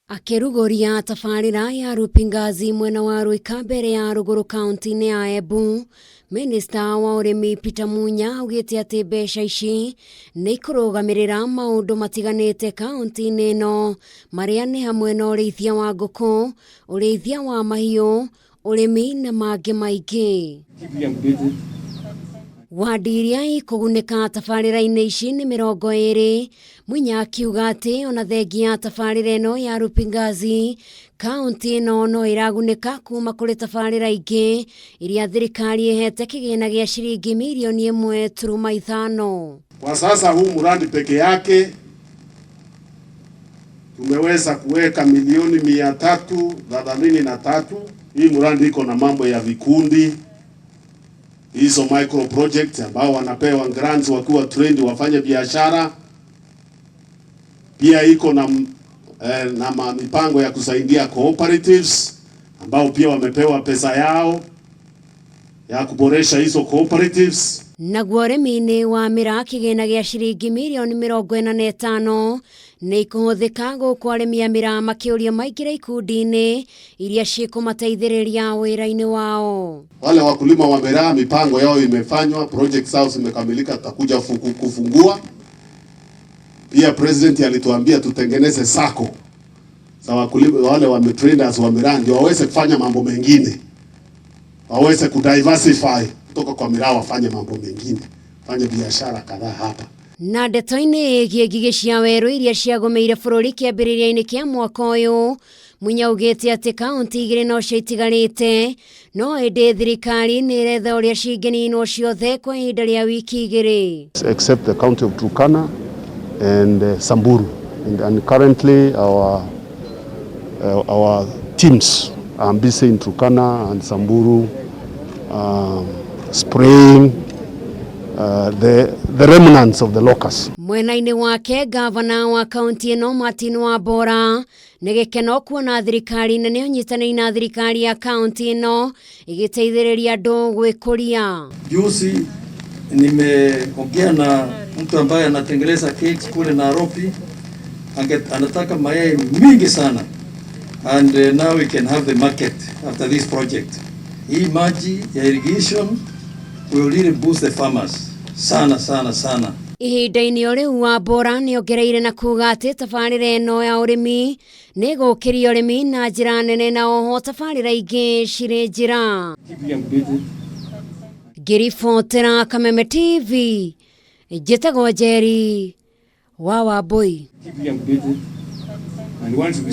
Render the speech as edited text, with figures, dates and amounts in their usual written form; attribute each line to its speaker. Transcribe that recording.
Speaker 1: Akĩrugũria tabarĩra ya Rupingazi mwena wa Ruika mbere ya rũgũrũ kaunti-inĩ ya Embu, Minista wa ũrĩmi Peter Munya augĩte atĩ mbeca ici nĩ ikũrũgamĩrĩra maũndũ matiganĩte kaunti-inĩ ĩno marĩa nĩ hamwe na ũrĩithia wa ngũkũ, ũrĩithia wa mahiũ, ũrĩmi na mangĩ maingĩ. Wandi iria ikũgunĩka tabarĩra-inĩ ici nĩ 20. Munya akiuga atĩ ona thengia ya tabarĩra ĩno ya Rupingazi, kaunti ĩno no ĩragunĩka kuma kũrĩ tabarĩra ingĩ iria thirikari ĩhete kĩgĩna gĩa ciringi mirioni 1.5.
Speaker 2: Kwa sasa huu mradi peke yake tumeweza kuweka milioni 333. Hii mradi iko na mambo ya vikundi hizo micro project ambao wanapewa grants wakiwa trained wafanye biashara. Pia iko na mipango ya kusaidia cooperatives ambao pia wamepewa pesa yao ya kuboresha hizo cooperatives.
Speaker 1: Naguo ũrĩmi-inĩ wa mĩraa, kĩgĩna gĩa ciringi mirioni 45 nĩ ikũhũthĩka gũkũ arĩmi a mĩraa makĩũrio maingĩre ikundi-inĩ iria cikũmateithĩrĩria wĩra-inĩ wao.
Speaker 2: Wale wakulima wa miraa mipango yao imefanywa, project zao zimekamilika, tutakuja kufungua. Pia president alituambia tutengeneze sacco za wakulima wale wa traders wa miraa ndio waweze kufanya mambo mengine, waweze kudiversify kutoka kwa miraa wafanye mambo mengine, fanye biashara kadhaa hapa.
Speaker 1: Na ndeto-inĩ ĩgiĩ ngigĩ cia werũ iria ciagũmĩire bũrũri kĩambĩrĩria-inĩ kĩa mwaka ũyũ, Munya augĩte atĩ kaunti igĩrĩ nocio itigarĩte, no ĩndĩ thirikari nĩ ĩretha ũrĩa cingĩninwo ciothe kwa ihinda rĩa wiki 2.
Speaker 2: Except the county of Turkana and Samburu. And currently our teams are busy in Turkana and Samburu spraying the remnants of the locusts.
Speaker 1: Mwena-inĩ wake, gavana wa kaunti ĩno Martin Wambora nĩ gĩkeno kuona thirikari nene ũnyitanĩri na thirikari ya kaunti ĩno ĩgĩteithĩrĩria andũ gwĩkũria.
Speaker 3: Juzi nimeongea na mtu ambaye anatengeneza cakes kule Nairobi, anataka mayai mingi sana and now we can have the market after this project. Hii maji ya irrigation will really boost the farmers sana sana sana.
Speaker 1: Ihinda-inĩ o rĩu, Wambora nĩ ongereire na kuga atĩ tabarĩra ĩno ya ũrĩmi nĩ ĩgũkĩria ũrĩmi na njĩra nene na oho tabarĩra ingĩ cirĩ njĩra. Ngĩribotera Kameme TV, njĩtagwo Njeri wa Wambui.
Speaker 4: And once we